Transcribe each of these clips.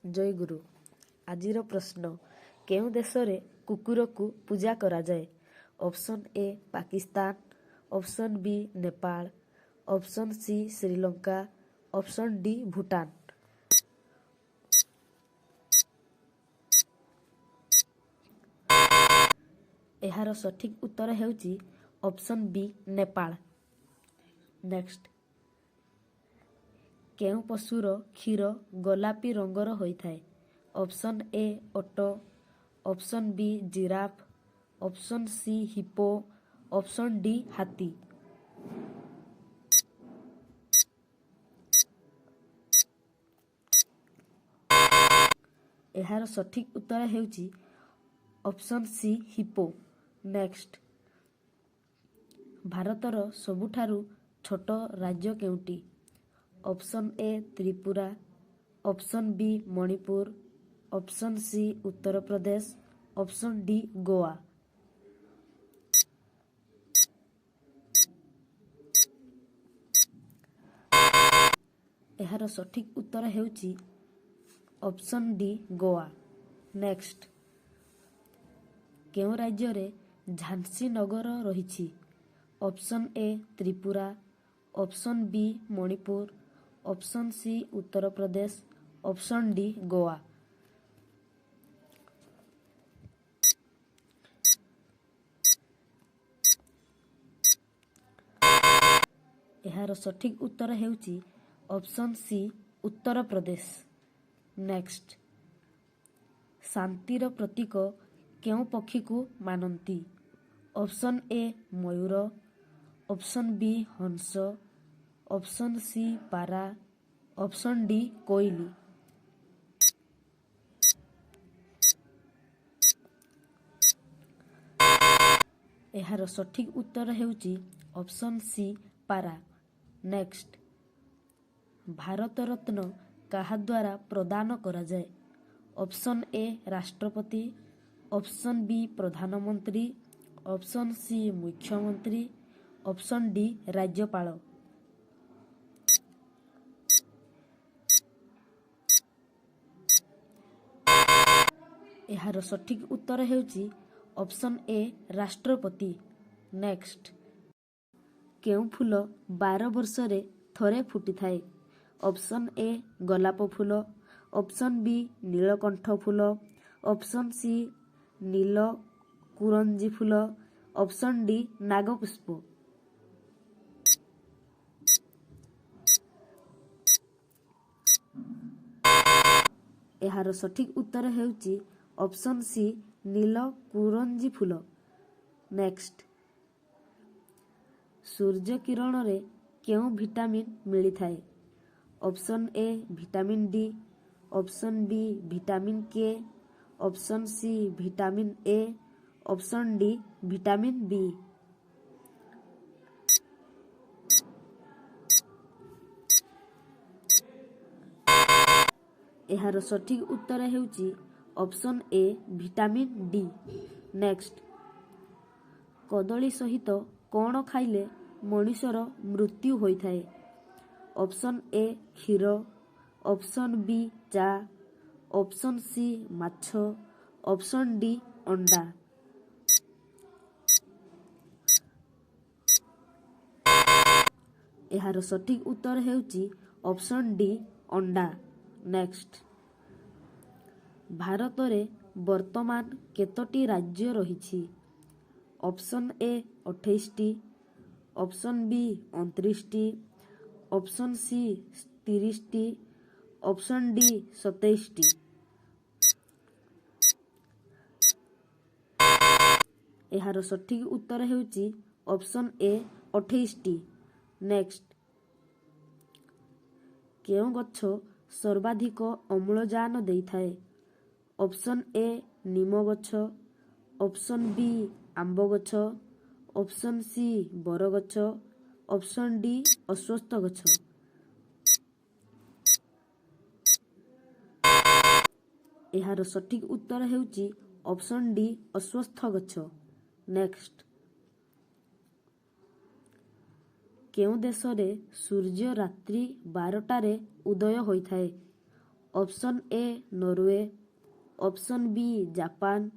ଜୟଗୁରୁ। ଆଜିର ପ୍ରଶ୍ନ, କେଉଁ ଦେଶରେ କୁକୁରକୁ ପୂଜା କରାଯାଏ? Option A Pakistan, option B Nepal, option C Sri Lanka, option D Bhutan. ଏହାର ସଠିକ୍ ଉତ୍ତର ହେଉଛି ଅପସନ୍ ବି ନେପାଳ। ନେକ୍ସଟ, କେଉଁ ପଶୁର କ୍ଷୀର ଗୋଲାପୀ ରଙ୍ଗର ହୋଇଥାଏ? ଅପସନ୍ ଏ ଓଟ, option B giraffe, option C hippo, option D ହାତୀ। ଏହାର ସଠିକ୍ ଉତ୍ତର ହେଉଛି ଅପସନ୍ ସି ହିପୋ। ନେକ୍ସଟ, ଭାରତର ସବୁଠାରୁ ଛୋଟ ରାଜ୍ୟ କେଉଁଟି? Option A Tripura, option B Manipur, option C Uttar Pradesh, option D Goa. ଏହାର ସଠିକ୍ ଉତ୍ତର ହେଉଛି ଅପସନ୍ ଡି ଗୋଆ। ନେକ୍ସଟ, କେଉଁ ରାଜ୍ୟରେ ଝାନ୍ସୀ ନଗର ରହିଛି? Option A Tripura, option B Manipur, option C Uttar Pradesh, option D Goa. ଏହାର ସଠିକ୍ ଉତ୍ତର ହେଉଛି ଅପସନ୍ ସି ଉତ୍ତରପ୍ରଦେଶ। ନେକ୍ସଟ, ଶାନ୍ତିର ପ୍ରତୀକ କେଉଁ ପକ୍ଷୀକୁ ମାନନ୍ତି? ଅପସନ୍ ଏ ମୟୂର, ଅପସନ୍ ବି ହଂସ, ଅପସନ୍ ସି ପାରା, ଅପସନ୍ ଡି କୋଇଲି। ଏହାର ସଠିକ୍ ଉତ୍ତର ହେଉଛି ଅପସନ୍ ସି ପାରା। ନେକ୍ସଟ, ଭାରତ ରତ୍ନ କାହା ଦ୍ୱାରା ପ୍ରଦାନ କରାଯାଏ? ଅପସନ୍ ଏ ରାଷ୍ଟ୍ରପତି, ଅପସନ୍ ବି ପ୍ରଧାନମନ୍ତ୍ରୀ, ଅପସନ୍ ସି ମୁଖ୍ୟମନ୍ତ୍ରୀ, ଅପସନ୍ ଡି ରାଜ୍ୟପାଳ। ଏହାର ସଠିକ୍ ଉତ୍ତର ହେଉଛି ଅପସନ୍ ଏ ରାଷ୍ଟ୍ରପତି। ନେକ୍ସଟ, କେଉଁ ଫୁଲ 12 ବର୍ଷରେ ଥରେ ଫୁଟିଥାଏ? ଅପସନ୍ ଏ ଗୋଲାପ ଫୁଲ, ଅପସନ୍ ବି ନୀଳକଣ୍ଠ ଫୁଲ, ଅପସନ୍ ସି ନୀଳ କୁରଞ୍ଜି ଫୁଲ, ଅପସନ୍ ଡି ନାଗପୁଷ୍ପ। ଏହାର ସଠିକ୍ ଉତ୍ତର ହେଉଛି ଅପସନ୍ ସି ନୀଳ କୁରଞ୍ଜି ଫୁଲ। ନେକ୍ସଟ, ସୂର୍ଯ୍ୟ କିରଣରେ କେଉଁ ଭିଟାମିନ୍ ମିଳିଥାଏ? Option A vitamin D, option B vitamin K, option C vitamin A, option D vitamin B. ଏହାର ସଠିକ୍ ଉତ୍ତର ହେଉଛି option A vitamin D. Next, କଦଳୀ ସହିତ କ'ଣ ଖାଇଲେ ମଣିଷର ମୃତ୍ୟୁ ହୋଇଥାଏ? ଅପସନ୍ ଏ କ୍ଷୀର, ଅପସନ୍ ବି ଚା, ଅପସନ୍ ସି ମାଛ, ଅପସନ୍ ଡି ଅଣ୍ଡା। ଏହାର ସଠିକ୍ ଉତ୍ତର ହେଉଛି ଅପସନ୍ ଡି ଅଣ୍ଡା। ନେକ୍ସଟ, ଭାରତରେ ବର୍ତ୍ତମାନ କେତୋଟି ରାଜ୍ୟ ରହିଛି? ଅପସନ୍ ଏ 28ଟି, ଅପସନ୍ ବି 29ଟି, ଅପସନ୍ ସି 30ଟି, ଅପସନ୍ ଡି 27ଟି। ଏହାର ସଠିକ୍ ଉତ୍ତର ହେଉଛି ଅପସନ୍ ଏ 28ଟି। ନେକ୍ସଟ, କେଉଁ ଗଛ ସର୍ବାଧିକ ଅମ୍ଳଜାନ ଦେଇଥାଏ? ଅପସନ୍ ଏ ନିମ ଗଛ, ଅପସନ୍ ବି ଆମ୍ବ ଗଛ, ଅପସନ୍ ସି ବରଗଛ, ଅପସନ୍ ଡି ଅଶ୍ୱତ୍ଥ ଗଛ। ଏହାର ସଠିକ୍ ଉତ୍ତର ହେଉଛି ଅପସନ୍ ଡି ଅଶ୍ୱତ୍ଥ ଗଛ। ନେକ୍ସଟ, କେଉଁ ଦେଶରେ ସୂର୍ଯ୍ୟ ରାତ୍ରି 12ଟାରେ ଉଦୟ ହୋଇଥାଏ? Option A Norway, option B Japan,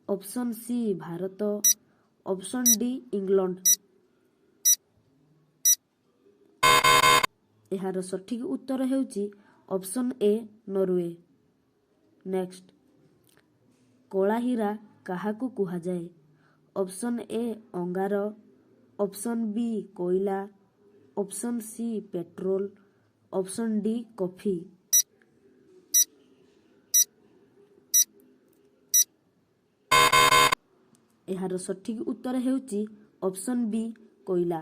option C Bharat, option D England. ଏହାର ସଠିକ୍ ଉତ୍ତର ହେଉଛି ଅପସନ୍ ଏ ନରୱେ। ନେକ୍ସଟ, କଳା ହୀରା କାହାକୁ କୁହାଯାଏ? ଅପସନ୍ ଏ ଅଙ୍ଗାର, ଅପସନ୍ ବି କୋଇଲା, option C petrol, option D coffee. ଏହାର ସଠିକ୍ ଉତ୍ତର ହେଉଛି ଅପସନ୍ ବି କୋଇଲା।